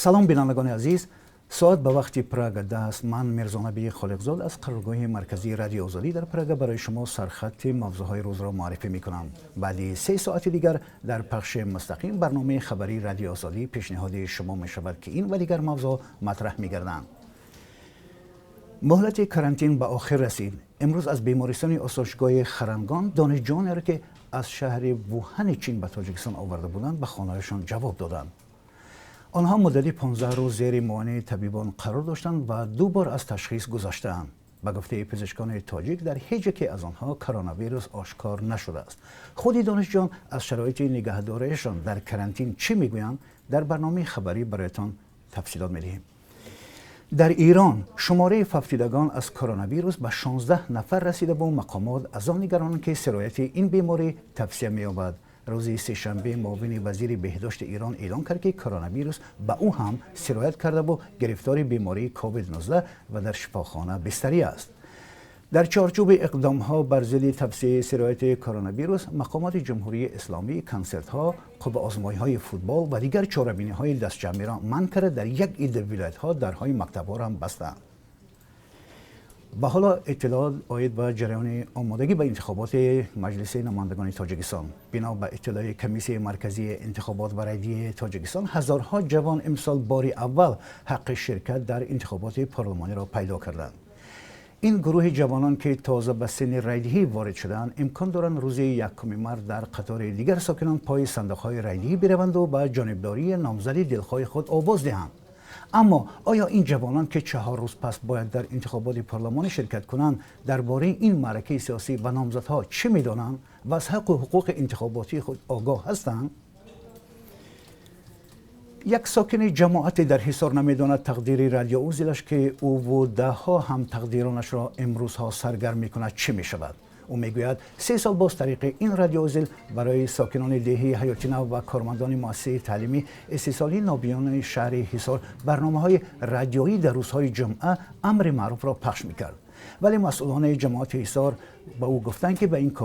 Салом, бинандагони азиз. Соат ба вақти Прага 10 аст. Ман Мирзонаби Холиқзод аз қароргоҳи марказии Радиои Озодӣ дар Прага барои шумо сархати мавзӯъҳои рӯзро муаррифӣ мекунам. Баъди 3 соати дигар дар пахши мустақим барномаи хабарии Радиои Озодӣ пешниҳоди шумо мешавад, ки ин ва дигар мавзӯъ матраҳ мегарданд. Муҳлати карантин ба охир расид. Имрӯз аз бемористони осоишгоҳи Харангон донишҷӯёнеро, ки аз шаҳри Вуҳани Чин ба Тоҷикистон оварда буданд, ба хонаҳояшон ҷавоб доданд. Онҳо муддати 15 рӯз зери муоинаи табибон қарор доштанд ва ду бор аз ташхис гузаштаанд. Ба гуфтаи пизишкони тоҷик, дар ҳеҷ яке аз онҳо коронавирус ошкор нашудааст. Худи донишҷӯён аз шароити нигаҳдориашон дар карантин чӣ мегӯянд, дар барномаи хабарӣ бароятон тафсилот медиҳем. Дар Эрон шумораи фавтидагон аз коронавирус ба 16 нафар расида бо мақомот аз он нигаронанд, ки сирояти ин беморӣ тавсеа меёбад. Рӯзи сешанбе муовини вазири беҳдошти Эрон эълон кард, ки коронавирус ба ӯ ҳам сироят кардаву гирифтори бемории COVID-19 ва дар шифохона бистарӣ аст. Дар чорчӯби иқдомҳо бар зидди тавсеаи сирояти коронавирус, мақомоти Ҷумҳурии Исломӣ консертҳо, қувваозмоиҳои футбол ва дигар чорабиниҳои дастҷамъиро манъ карда, дар як идда вилоятҳо дарҳои мактабҳоро ҳам бастаанд. Ва ҳоло иттилоот оид ба ҷараёни омодагӣ ба интихоботи Маҷлиси намояндагони Тоҷикистон. Бино ба иттилои Комиссияи марказии интихобот ва райдиҳии Тоҷикистон, ҳазорҳо ҷавон имсол бори аввал ҳаққи ширкат дар интихоботи парлумониро пайдо карданд. Ин гурӯҳи ҷавонон, ки тоза ба синни райдиҳӣ ворид шудаанд, имкон доранд рӯзи 1 март дар қатори дигар сокинон пои сандуқҳои райдиҳӣ бираванду ба ҷонибдории номзади дилхоҳи худ овоз диҳанд. Аммо оё ин ҷавонон, ки 4 рӯз пас бояд дар интихоботи парлумонӣ ширкат кунанд, дар бораи ин маъракаи сиёсӣ ва номзадҳо чӣ медонанд ва аз ҳаққу ҳуқуқи интихоботии худ огоҳ ҳастанд? Як сокини ҷамоате дар Ҳисор намедонад, тақдири радиоузелаш, ки ӯву даҳҳо ҳам тақдиронашро имрӯзҳо саргарм мекунад, чӣ мешавад. Ӯ мегӯяд, 3 сол боз тариқи ин радиоузел барои сокинони деҳаи Ҳаётинав ва кормандони муассисаи таълимӣ истисолии нобиноёни шаҳри Ҳисор барномаҳои радиоӣ дар рӯзҳои ҷумъа амри маъруфро пахш мекард, вале масъулони ҷамоати Ҳисор ба ӯ гуфтанд, ки ба ин кор